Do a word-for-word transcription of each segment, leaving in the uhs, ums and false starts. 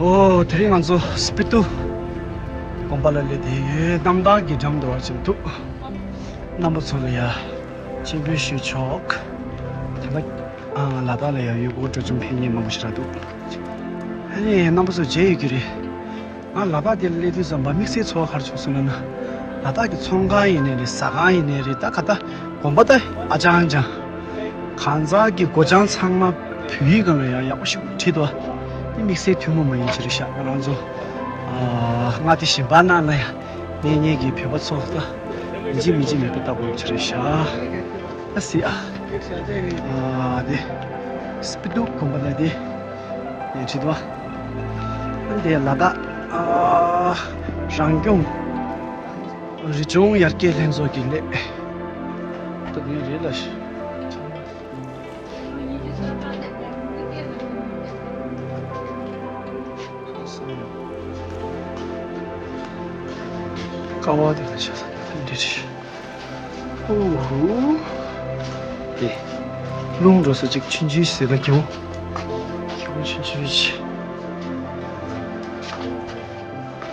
ཨོ། དེ་རིང་ང་ཚོ་སྤི་ཏུ་དགོན་པ་ལ་སླེབས་བསྡད་ཡོད། གནམ་ཐང་གི་འགྲམ་དུ་བར་ཕྱིན་འདུག་རྣམ་པ་ཚོ་ལ་ཡ་སྤྱན་འབུལ་ཞུས་ཆོག་ད་ལྟ་ཨ་ལ་དྭགས་ལ་ཡ་ཡུལ་སྐོར་འགྲོ་བཅོམ་ཕེབས་མཁན་མང་པོ་ཞིག་རག་འདུག་ཨ་ནི་རྣམ་པ་ཚོ་མཇལ་ཡོད་ཀྱི་རེད། ང་ལ་དྭགས་དེ་ལ་སླེབས་དུས་ཙམ་པ་དམིགས་བསལ་ཚོར་བ་ག་རེ་བྱུང་སོང་ལབ་ན། ལ་དྭགས་ཀྱི་ཚོང་ཁང་ཡིན་ནའི་རེད། ཟ་ཁང་ཡིན་ནའི་རེད། ད་ག་ད་དགོན་པ་ད་ཨ་ཅང་ཅང་། གང་ཟག་གི་སྒོ་བྱང་ཚང་མ་བོད་ཡིག་སྒང་ལ་ཡང་ཡག་པོ་ཞིག་བྲིས་འདུག་དེ་དམིགས་བསལ་ཐུན་མོང་མ་ཡིན་ཅིག་རེད་ཤག་ང་རང་ཚོ་ཨ་མངའ་སྡེ་གཞན་པ་ནང་ལ་ཡང་གནས་མཁན་གྱི་བོད་པ་ཚོ་ད་ཡིན་གཅིག་མིན་གཅིག་མེད་པ་ལྟ་བུ་ཅིག་རེད་ཤག་ཨ་སི་ཨ། ཨ་དེ་སྤི་ཏུ་དགོན་པ་ལ་དེ་ཡང་བྲིས་འདུག་ཨ་འདི་ལ་དྭགས་ཨ་རང་སྐྱོང་རི་ལྗོངས་ཡར་རྒྱས་ལྷན་ཚོགས་ཀྱི་སླེབས། ད་དེ་རེད་ལ་ཤི། ཀ་བ་དེ་ལ་ཤ་ས་དེ་འདྲ་རེད། ཨོ་ཧོ། དེ། རླུང་འགྲོ་ས་ཅིག་ཆུན་ཆུན་ཟེར་ད་ཁྱོད། ཁྱོད་ཆུན་ཆུན་ཆུན།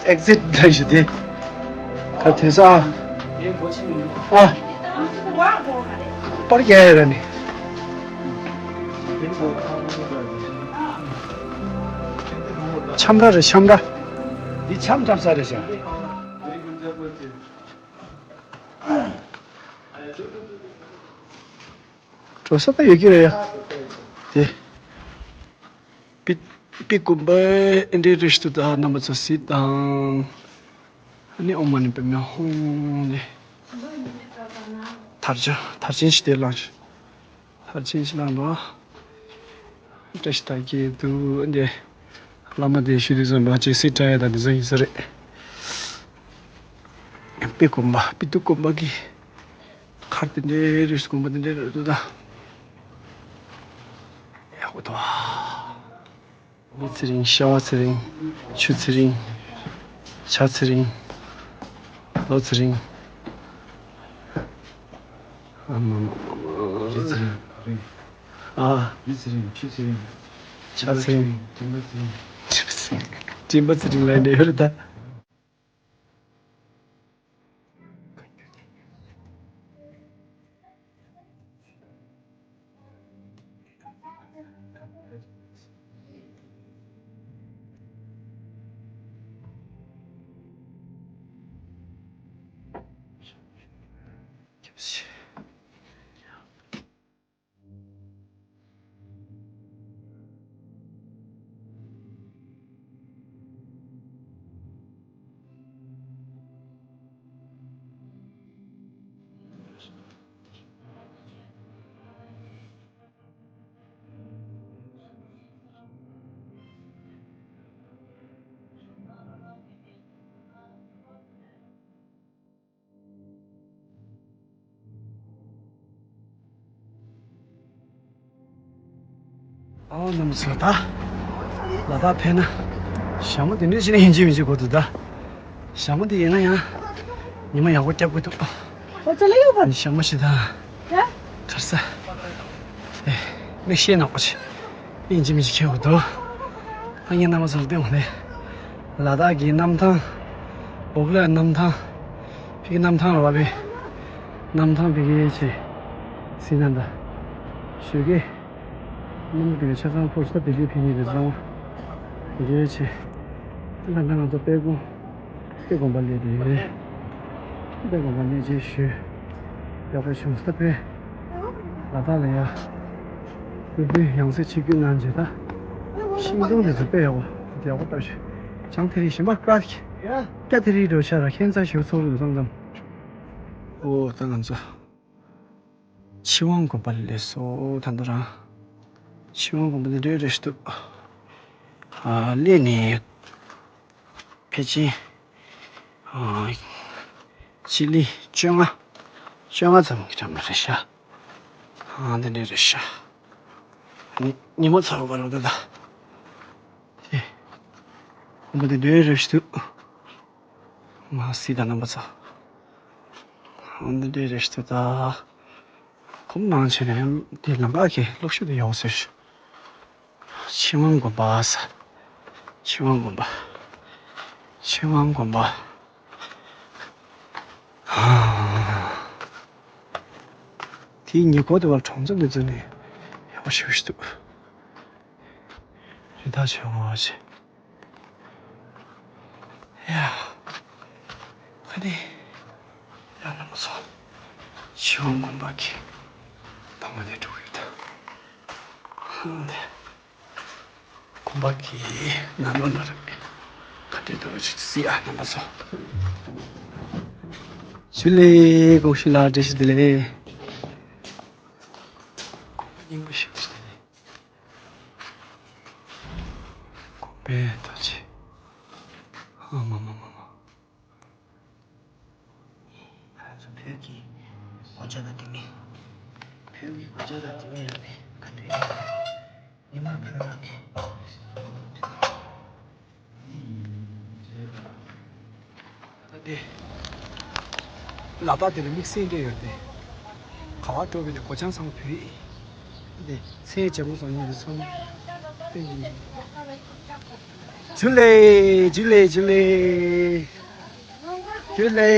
ཨེག་ཟིཊ་འདྲ་ཞིག་དེ། ཁ་དེ་ས། ཨ། པར་རྒྱག་ཡ་ར་ནི། ཁྱམས་ར་རེད་ཁྱམས་ར། འདི་ཁྱམས་བཀྲམ་ས་རེད་ཤག་འགྲོ་ས་ད་ཡོད་ཀྱི་རེད་ཡ། དེ། པི་པི་དགོན་པ་ཨེ་འདྲའི་རེ་ཞིག་ཏུ་ད་རྣམ་པ་ཚོ་གཟིགས་དང་། ཨ་ནི་ཨོཾ་མ་ཎི་པདྨེ་ཧཱུྃ་ནི། དར་ཆ་དར་ཆེན་ཞིག་དེ་བླངས་ཤིག་དར་ཆེན་ཞིག་བླངས་འདུག་བཀྲ་ཤིས་དར་རྒྱས་འདུག་འདི་བླ་མ་དེ་ཞུ་དུས་ཙམ་པ་ཅིག་སི་ཏྲ་ཡ་དང་དེ་ཚོ་ཡིན་ས་རེད། པི་དགོན་པ་པི་ཏུ་དགོན་པ་གི་མཁར་དེ་འདྲའི་རེ་ཞིག་དགོན་པ་དེ་འདྲའི་རེད་འདུག་ད། ཡག་པོ་འདུག་མི་ཚེ་རིང་། ཤ་བ་ཚེ་རིང་། ཆུ་ཚེ་རིང་། བྱ་ཚེ་རིང་། ལོ་ཚེ་རིང་། ཨ་མ་མ་མ་མ། རི་ཚེ་རིང་། རི། ཨ། རི་ཚེ་རིང་། ཆུ་ཚེ་རིང་། བྱ་ཚེ་རིང་། སྤྲིན་པ་ཚེ་རིང་། སྤྲིན་པ་ཚེ་རིང་ལབ་ནས་ཡོད་རེད་ད། ཨོ་རྣམ་པ་ཚོ། ད་ལ་དྭགས་ཕེབས་ན་ཞྭ་མོ་དེ་འདྲ་ཞིག་ཡིན་གཅིག་མིན་གཅིག་དགོས་འདུག་ད་ཞྭ་མོ་དེ་ཡིན་ན་ཡང་ཉི་མ་ཡག་པོ་བརྒྱབ་དགོས་འདུག་ཨོ་ཙི་ལ་ཡོད་པ། ཞྭ་མོ་ཞིག་དང་། ཡ། གར་ས། ཨེ། མིག་ཤེལ་ནག་པོ་ཞིག་ཡིན་གཅིག་མིན་གཅིག་ཁྱེར་དགོས་འདུག་ཨ་ངའི་རྣམ་པ་ཚོར་བསྟན་འོང་ནས། ལ་དྭགས་ཀྱི་གནམ་ཐང་། འོག་ལ་གནམ་ཐང་། ཕ་གི་གནམ་ཐང་ར་བ་བའི། གནམ་ཐང་ཕ་གི་ཆེ། སི་ན་ད། ཞོགས་ཀས། གནམ་དེ་ག་ཆ་ཚང་ཕོར་ས་དེ་ལས་ཕ་གི་རེད་ཚང་མ། ཕ་གི་ཆེ། ད་ལྟ་ང་ཚོ་དཔལ་སྤུངས། དཔལ་དགོན་པ་སླེབས་དེ་ཡོད་རེད། དཔལ་དགོན་པ་གནས་མཇལ་ཞུས། ཡག་པོ་བྱུང་ས་དཔེ། ལ་དྭགས་ལ་ཡ། སྐུ་མདུན་ཡང་སེ་ཆིབས་བསྒྱུར་གནང་རྗེས་ད། ཤིང་སྡོང་དེ་ཚོ་དཔེ་ཡག་པོ། ཡག་པོ་ལྟ་ཞུ། བྱང་དེ་རིགས་ཞིམ་པ་ཀ་ཀ་དེ་རིགས་འགྲོ་ཤ་ར་ཁྱད་མཚར་ཞིག་ཚོར་འདུག་བསམ་བསམ། ཨོ་ད་ང་ཚོ། ཕྱི་དབང་དགོན་པ་ལ་སླེབས་སོང་ད་ལྟ་རང་། ཕྱི་དབང་དགོན་པ་འདི་འདྲའི་རེ་ཞིག་འདུག་ཨ་སླེབས་ནས་ཕལ་ཆེར་ཨ་སྤྱི་ལེ་བཅོ་ལྔ། བཅོ་ལྔ་ཙམ་གྱི་འགྲམ་ལ་རེད་ཤག་ཨ་འདི་འདྲའི་རེད་ཤག་ཉི་ཉི་མ་ཚ་བ་རུ་འདུག་ད། དེ་དགོན་པ་འདི་འདྲའི་རེ་ཞིག་འདུག་མ་སྲིད་ད་རྣམ་པ་ཚོ། འདི་འདྲའི་རེ་ཞིག་ད། གོམ་ནང་ཆེ་ནས་དེ་ལམ་ཁ་གི་གློག་ཤུགས་དེ་ཡོང་ཟེར་ཞུ། ཕྱི་དབང་དགོན་པ་ས། ཆོས་དབང་དགོན་པ། ཆོས་དབང་དགོན་པ། དེའི་ཉེ་འཁོར་དུ་བ་གྲོང་ཚོ་འདི་ཚོ་ནས་ཡག་པོ་ཞེ་པོ་ཞིག་འདུག་རི་དྭགས་ཆོས་དབང་བ་ཞིག་ཡ། ཁ་ནས་ཡ་ལ་མ་སོང་། ཆོས་དབང་དགོན་པ་གི་ལམ་ཁ་ནས་འགྲོ་གི་ཡོད་ད། ཧང་དེ། དགོན་པ་གི་ནང་ལོགས་ལ་རེད། ག་འདྲས་འདུག་ཅིག་གཟིགས་ཨ་རྣམ་པ་ཚོ། ཞུ་ལེ་ཀོང་ཞུ་ལ་བཀྲ་ཤིས་བདེ་ལེགས། དགོན་པ་རྙིང་པ་ཞིག་བྱས་ནས། དགོན་པའི་རྡོ་རྗེ། ཨ་མ་མ་མ་མ། ང་ཚོ་བོད་ཀྱི་གོ་ཆ་དང་དེ་མིན། བོད་ཀྱི་གོ་ཆ་དང་དེ་མིན་ལ་ནི་ག་འདྲ་ཡོད་རེད། ཉི་མ་བོད་རང་གི་ཨ་ནི་ལ་དྭགས་དེ་ལ་དམིགས་བསལ་འདྲ་ཡོད་དེ། ག་བ་འགྲོ་བའི་ནི་གོ་ཆ་ཚང་བོད་ཡིན། ཨ་ནི་ཚེས་བྱ་མོ་སོང་ཡིན་དུ་སོང་། ཏེ་ཡིན། ཇུ་ལེ་ཇུ་ལེ་ཇུ་ལེ། ཇུ་ལེ།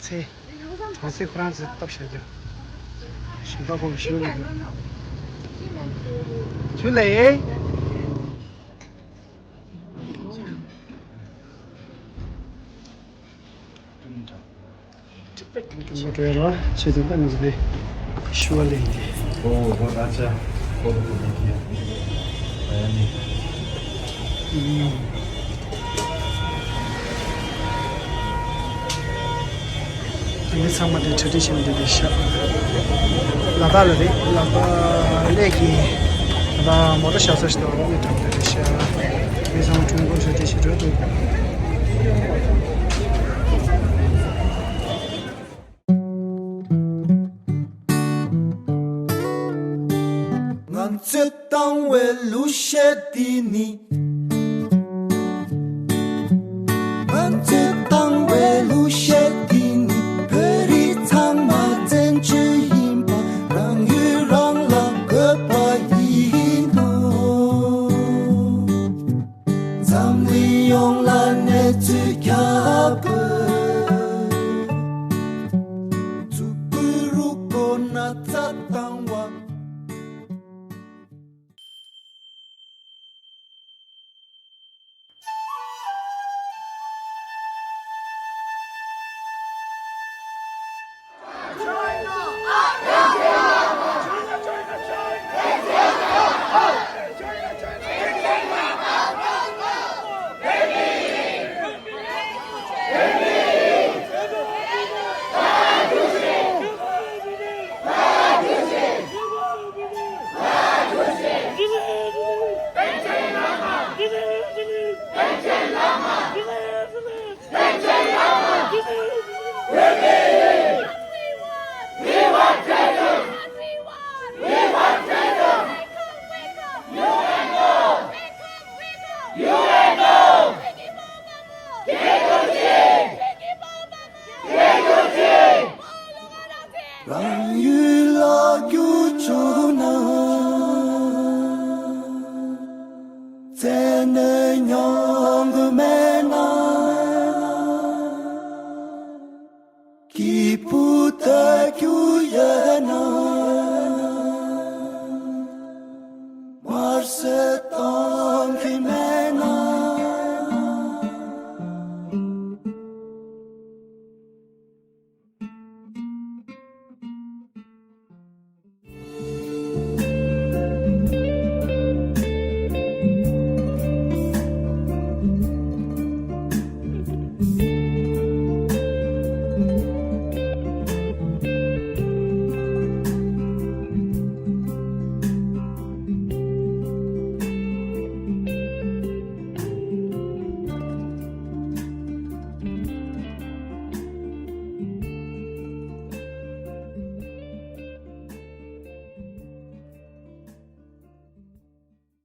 ཚེ། གྲོང་གསེབ་ཁོ་རང་ཚོའི་སྟོབས་ཤར་རྒྱུ། ཞིང་པ་ཁོང་ཞུ་ལེ། ཇུ་ལེ། ཀྲུང་གོ་ཡོད་ར་ཆེད་དུ་ལྟ་མི་ཟེར་ནས་ཞུ་བ་ལེན་གྱི། ཨོ་ཧོ་ད་ཆ་ཧོ་ཧོ་ཧོ་ཧོ། ཨ་ནི། ཨ་ནི་ཚང་མ་དེ་གྲ་སྒྲིག་བྱས་ནས་བསྡད་ཤག་ལ་དྭགས་ལ་རེད། ལ་དྭགས་གནས་ཀྱི་ལ་དྭགས་མོ་ཊ་བཞག་ས་ཞིག་འདུག་ཨ་ནི་འགྲམ་དུ་རེད་ཤག་མི་ཚང་མ་ཀྲུང་གོ་གྲ་སྒྲིག་བྱེད་འགྲོ་འདུག་ང་ཚོས་བཏང་བའི་གླུ་གཞས་འདི་ནི།